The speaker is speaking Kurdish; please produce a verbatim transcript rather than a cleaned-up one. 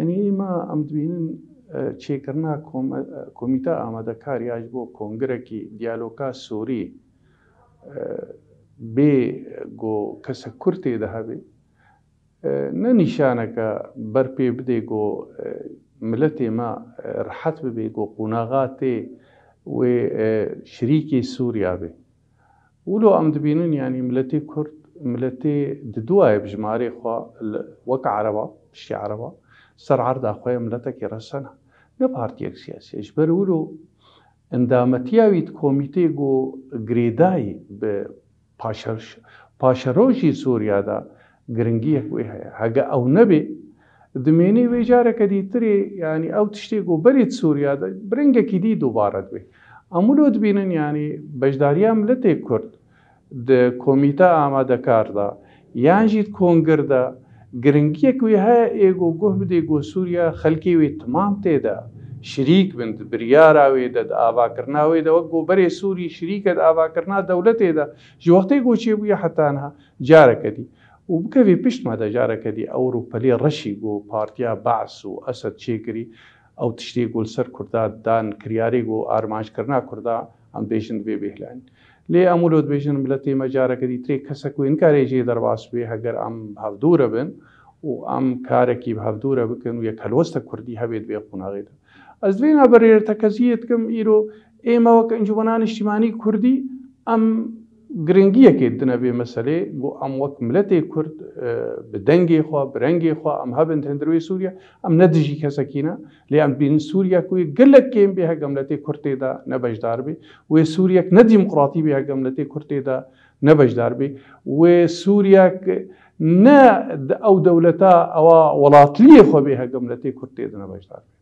Yanî, êma em dibînin, e, çêkirina kom-, e, komîta amadekar ya ji bo kongirekî diyaloga Sûrî, e, bê ku kesek Kurd tê de hebe, e, ne nîşaneke ber pê bidê ku, e, miletê me, e, rehet bibe, ku qonaxa tê wê, e, şirîkê Sûriya be. Wilo em dibînin, yanî miletê Kurd, miletê diduwaye bi jimarê xwe li, wek Ereba, piştî Ereba, ser erda xwe ye miletekî resena. Ne partiyek siyasî ye. Ji ber wilo endametiya wî di komîtê ku girêdayî bi paşer-, paşerojî Sûriya de giringiyek wê heye. Hege ew nebe, dimênê wê careke dîtirê, yanî ew tiştê ku berê di Sûriya de bi rengekî dî dubare dibe. Em wilo dibînin, yanî beşdariya miletê Kurd di komîta amadekar de yan jî di kongir de giringiyek wê heye, ê ku guh bidê ku Sûriya xelkê wê timam tê de şirîk bin, di biryara wê de, di avakirina wê de, wek ku berê Sûrî şirîk e di avakirina dewletê de, ji wextê ku çêbûye heta niha careke dî. Û bikevî pişt me de careke dî ewro pelê reşî ku partiya Baas û Esed çêkirî, ew tiştê ku li ser Kurda dan, kiryarê ku armancekirina Kurda, em dibêjin divê bêhlanî. Lê em wilo dibêjin, miletê me careke dî tirê kesek wê nikare jê derbas bê, heger em bi hevdû re bin û em karekî bi hevdû re bikin û yek helwesta Kurdî hebe di vê qonaxê de. Ez di vê naberê re tekeziyê dikim, îro ême wek Encûmena Niştimanî Kurdî em giringiyekê didine vê meselê, ku em wek miletê Kurd, e, bi dengê xwe, bi rengê xwe em hebin di hundirê Sûriye, em ne dijî kesekî ne, lê em dibînin Sûriya ku yê gelek kêm bê hege miletê Kurd tê de ne beşdar bê, wê Sûriyek ne demokratî bê hege miletê Kurd tê de ne beşdar bê, wê Sûriyek ne di ew dewleta ewa welatliyê xwe bê hege miletê Kurd tê de ne beşdar bê.